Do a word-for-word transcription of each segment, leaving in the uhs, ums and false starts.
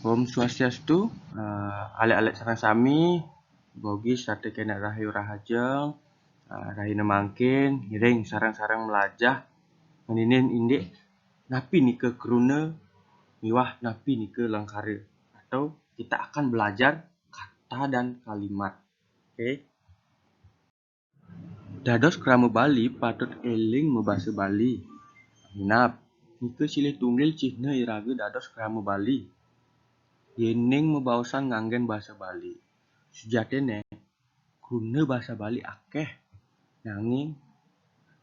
Om Swastiastu, eh, alit-alit sareng sami, mogi setata kenak rahayu rahajeng, eh, rahina mangkin, ngiring sareng-sareng melajah ngeninin indik napi nika kruna miwah napi nika lengkara. Atau kita akan belajar kata dan kalimat. Oke. Dados krama Bali patut eling mabasa Bali. Minab, nika silih tunggil cihna iraga dados krama Bali. Yening mabaosan nganggen basa Bali. Sujatine, kruna basa Bali akeh. Nanging,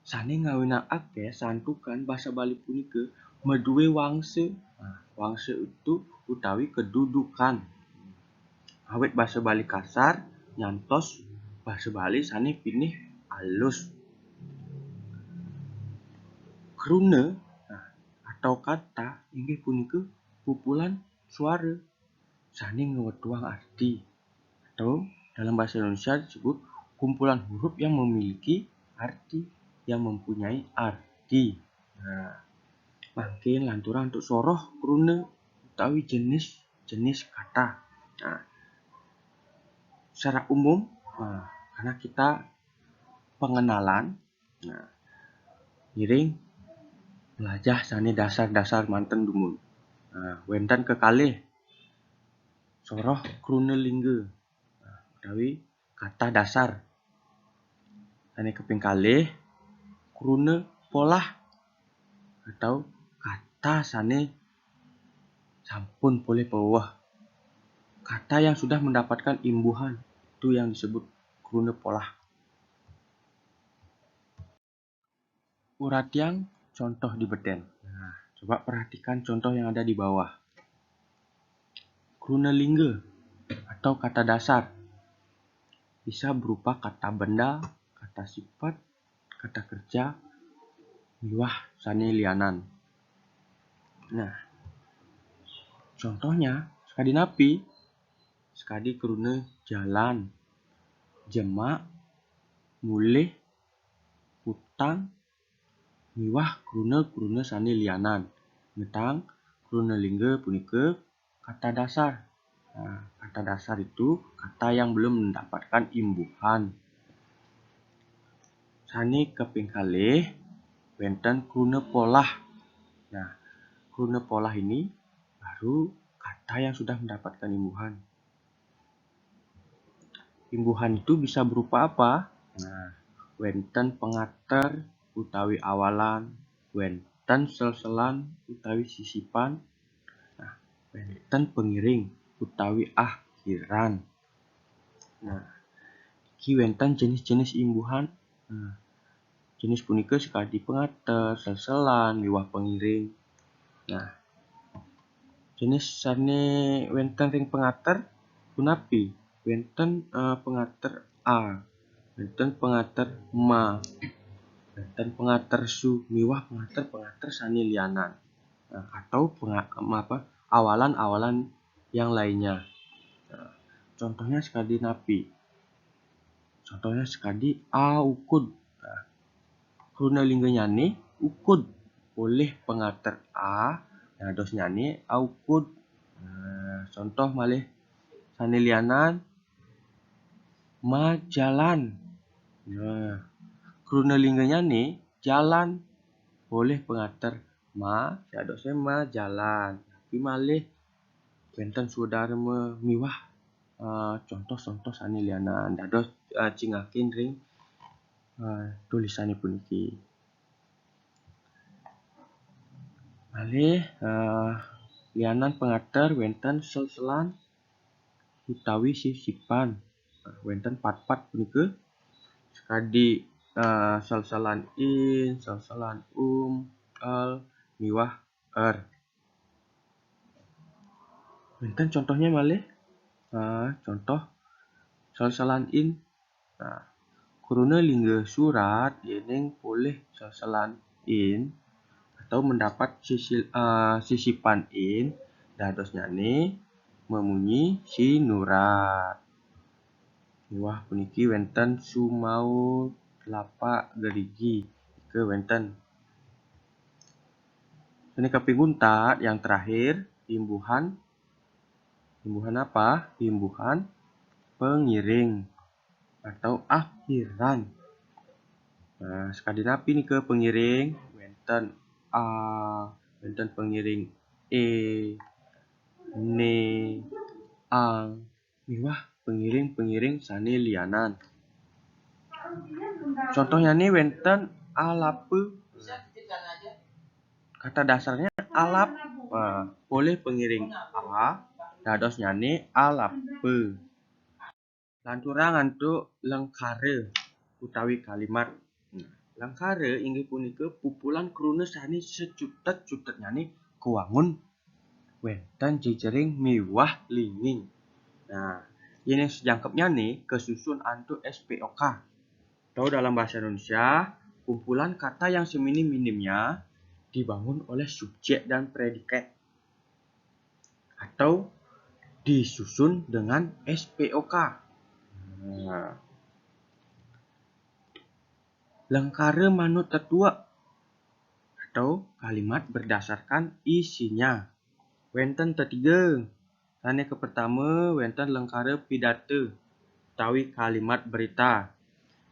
sane ngawinang akeh santukan basa Bali punika madue wangsa. Nah, wangsa itu utawi kedudukan. Awit basa Bali kasar, nyantos basa Bali sane pinih alus. Kruna, nah, atau kata inggih punika pupulan suara sane ngwetuang arti. Atau dalam bahasa Indonesia disebut kumpulan huruf yang memiliki arti, yang mempunyai arti. Nah, mangkin lanturang antuk soroh kruna utawi jenis-jenis kata. Nah, secara umum, nah, karena kita pengenalan, nah, ngiring melajah sane dasar-dasar manten dumun. Nah, wenten kekalih soroh kruna lingga, nah, utawi kata dasar. Sane kaping kalih, kruna polah atau kata sane sampun polih paweweh. Kata yang sudah mendapatkan imbuhan, itu yang disebut kruna polah. Uratiang contoh di beten. Nah, coba perhatikan contoh yang ada di bawah. Kruna lingga atau kata dasar bisa berupa kata benda, kata sifat, kata kerja, miwah sane lianan. Nah, contohnya sakadi napi? Sakadi kruna jalan, jemak, mulih, utang, miwah kruna-kruna sane lianan. Ngetang kruna lingga punika kata dasar. Nah, kata dasar itu kata yang belum mendapatkan imbuhan. Sane kaping kalih, wenten kruna polah. Nah, kruna polah ini baru kata yang sudah mendapatkan imbuhan. Imbuhan itu bisa berupa apa? Nah, wenten pangater utawi awalan, wenten selselan utawi sisipan, nah, wenten pangiring utawi akhiran. Nah, iki wenten jenis-jenis imbuhan. Nah, jenis punika sakadi pangater, selselan, miwah pangiring. Nah, jenis sane wenten ring pangater punapi? Wenten, eh, pangater a, wenten pangater ma, wenten pangater su, miwah pangater-pangater sane lianan. Nah, atau penga-, apa, awalan-awalan yang lainnya. Nah, contohnya sakadi napi? Contohnya sakadi a ukud. Nah, kruna lingga nyane ukud. Polih pangater a, dados nyane a ukud. Nah, contoh malih sane lianan, majalan. Nah, kruna lingga nyane jalan. Polih pangater ma, dados ma jalan. Tapi malih wenten swadarma miwah, eh, contoh-contoh sane lianan. Dados, eh, cingakin ring, eh, tulisane puniki. Malih, eh, lianan pangater wenten selselan utawi sisipan. Nah, wenten patpat punika sakadi, eh, selselan in, selselan um, el, miwah er. Wenten contohnya malih. Nah, contoh selselan in. Nah, kruna lingga surat yening polih selselan in atau mendapat sisil-, eh, sisipan in, dadosnyane mamunyi sinurat. Miwah puniki wenten sumaut lapak gerigi. Nika wenten. Sane kaping untat, yang terakhir, imbuhan Imbuhan apa? Imbuhan pengiring atau akhiran. Nah, sakadi napi nika pengiring? Wenten a, wenten pengiring e, ne, ang, miwah pengiring-pengiring sane lianan. Contohnyane wenten alapa. Kata dasarnya alap. Nah, polih pengiring a, dadosnyane alapa. Lanturang antuk lengkara utawi kalimat. Nah, lengkara inggih punika pumpulan kruna sane sacutet-cutetnyane kawangun wenten jejering miwah linging. Nah, yen sajangkepnyane kasusun antuk S P O K. Atau dalam bahasa Indonesia, kumpulan kata yang seminim-minimnya dibangun oleh subjek dan predikat atau disusun dengan S P O K. Nah, lengkara manut tetuek atau kalimat berdasarkan isinya. Wenten tetiga. Sane kapertama, wenten lengkara pidarta utawi kalimat berita.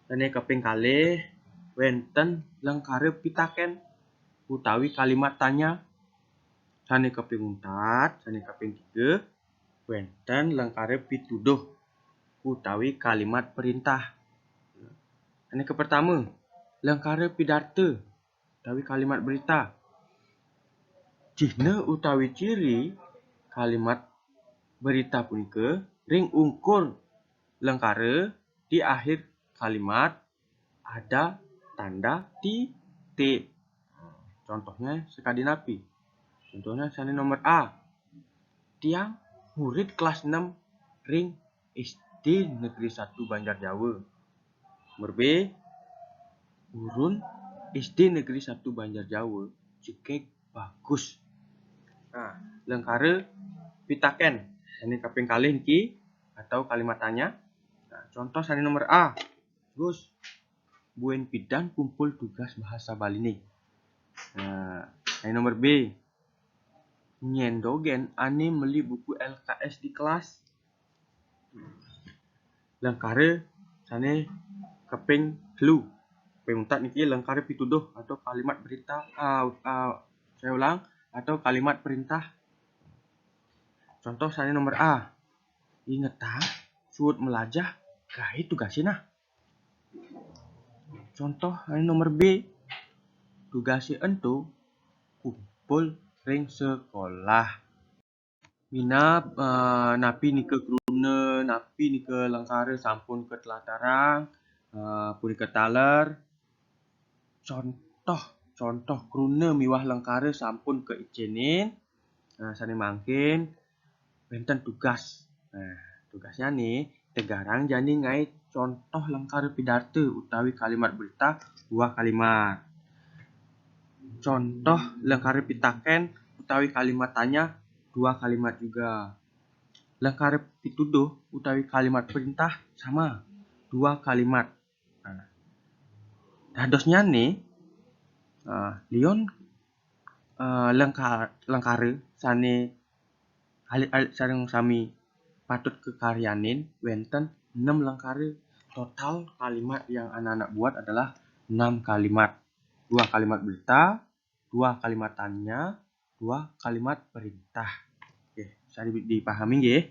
Sane kaping kalih, wenten lengkara pitaken utawi kalimat tanya. Sane kaping untat, sane kaping tiga, wenten lengkara pituduh utawi kalimat perintah. Sane kapertama, lengkara pidarta utawi kalimat berita. Cihna utawi ciri kalimat berita punika ring ungkur lengkara di akhir kalimat ada tanda titik. Contohnya sakadi napi? Contohnya sane nomor A. Tiang murid kelas enam ring S D Negeri Satu Banjar Jawa. Nomor B, gurun S D Negeri Satu Banjar Jawa jegeg bagus. Nah, lengkara pitaken sane kaping kalih niki atau kalimat tanya. Nah, contoh sane nomor A. Gus, buin pidan kumpul tugas bahasa Baline. Nah, sane nomor B. Nyen dogen ane meli buku L K S di kelas? Lengkara sane kaping telu. Kaping untat niki lengkara pituduh atau kalimat berita. Ah, ah, saya ulang, atau kalimat perintah. Contoh sane nomor A. Ingetang, suud melajah, gae tugase nah. Contoh sane nomor B. Tugase ento kumpul ring sekolah. Minab, eh, napi nika kruna, napi nika lengkara sampun katlatarang, eh, punika taler. Contoh, contoh kruna miwah lengkara sampun kaicenin. Nah, sane mangkin wenten tugas. Nah, tugasnyane tegarang jani ngae contoh lengkara pidarta utawi kalimat berita dua kalimat. Contoh lengkara pitaken utawi kalimat tanya dua kalimat juga. Lengkara pituduh utawi kalimat perintah sama dua kalimat. Nah, dadosnyane, eh, liun, eh, lengka-, lengkara sane alit-alit sareng sami patut kakaryanin wenten enam lengkara. Total kalimat yang anak-anak buat adalah enam kalimat. Dua kalimat berita, dua kalimat tanya, dua kalimat perintah. Oke, bisa di-, dipahami nggih?